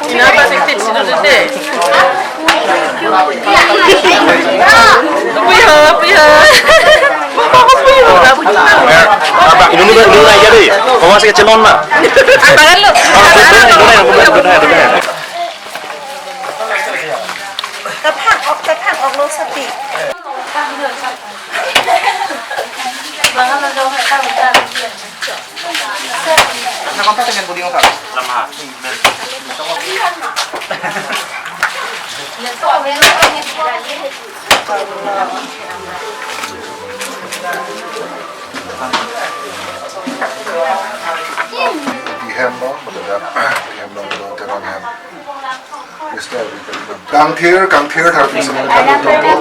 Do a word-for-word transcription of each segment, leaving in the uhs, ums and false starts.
Sina ba sik sik sina dede. Pui ho, pui ho. Papa ko pui ho. Apa? Inut, inut, inut aja deh. Kawas ke celon na. Apa kan lo? Apa kan lo? Kaphang ok, kaphang ok lo sati. Sa kontak dengan budi ngokak. Lama. Di hem lo, betul tak? Di hem lo, betul, teron hem. Kangthir, kangthir, tharpi semen kangthir tongpo.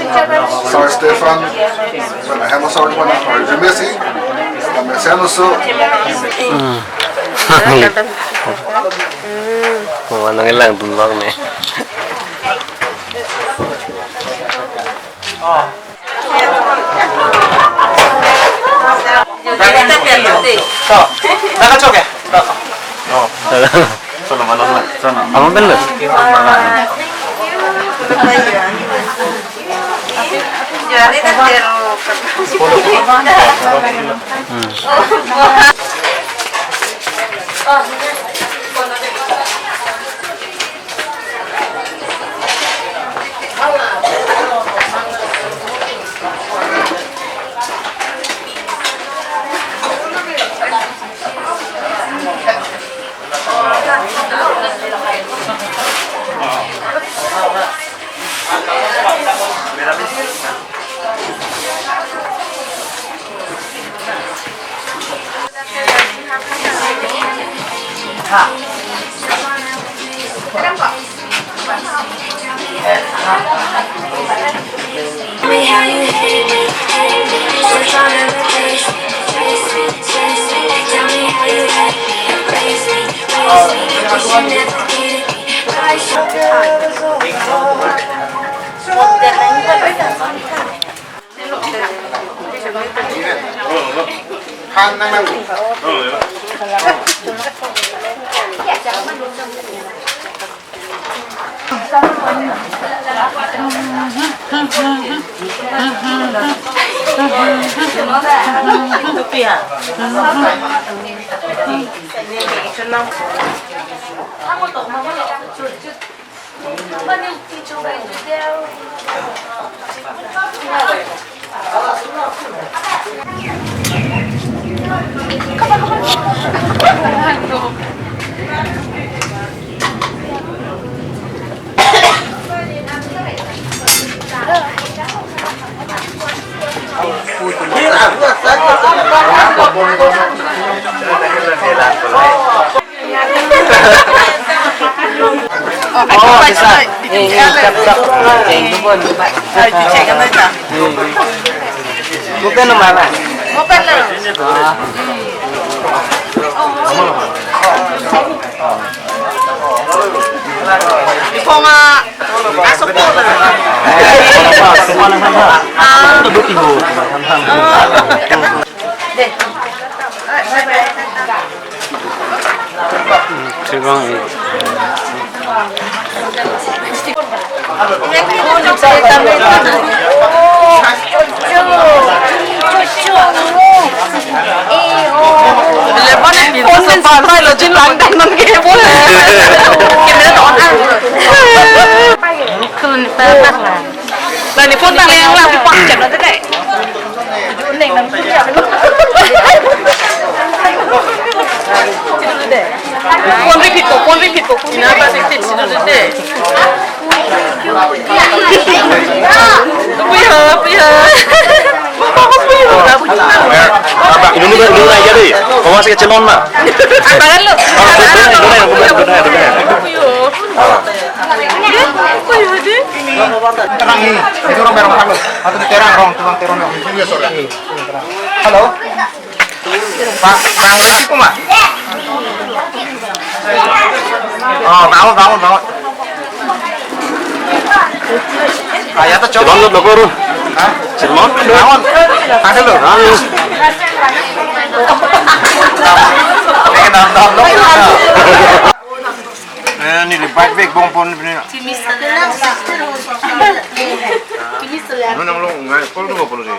Sar Stephen, sana hem Sar Stephen, hari Jumesi, kami sen usu. Hmm. Mama nang ilang dun bang ne. To, dapat cok ya? To. Oh. Salam, salam, salam. Apa bel lo? Hmm. Han nang nang. Oh, bisa. Eh, eh, siap, siap. Eh, itu pun. Bukan mana? Bukan lah. Ah. Di Ponga. Asok po na. Ah. Duduk ibu. Deh. Sibang i. Phone din sa lo jin lang dan non ke bol. Camera to on an. Kun pa pa. Lani phone tang leng lang pi pak chem na te. Neng nang punya. Phone repeat ko, phone repeat ko. Ina ba sik sik sik sik. Pui ho, pui ho. Papa ko pui ho. Apa? Inut, inut aja deh. Kawas ke celon na. Apa kan lo? Apa kan lo? Terang ini, itu orang berang halo. Atau di terang orang, tukang terang orang. Halo. Pak, bangun lagi, Pak. Oh, bangun, bangun, bangun. Ayah tuh coba. Bangun, Dokter. Hah? Bangun. Bangun. Ada lo. Bangun. Ini nonton lo. Eh, neli bike bag bom pon pini. Finish le. Finish le. Nang long ngai kol do polo di.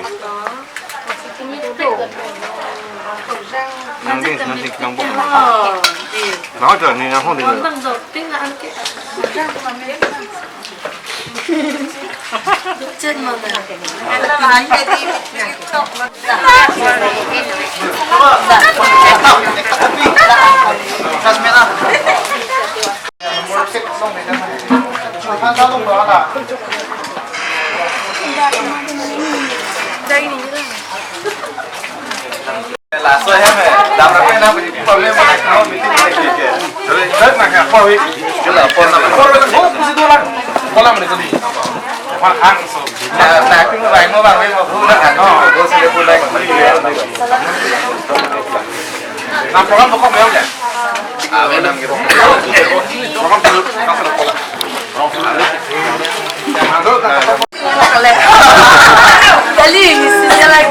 Nang di, nang di, nang bom. Oh, di. Nang tu ni nang hong di. Bang jok ting an ke. Chen mo na. Laso ahem eh, dam rap na beri problem na kau meeting na kike. Abe, dak na kau abe. Jula, phone na. Phone na, phone na, phone na, phone na, phone na. Phone hang so. Na, na, kung bai mo bang, mo phone na kan. Oh, go se phone na. Na program ko mo ya. Ah, mo nam ke. Program tu, program tu. Kali, ini sih dia like.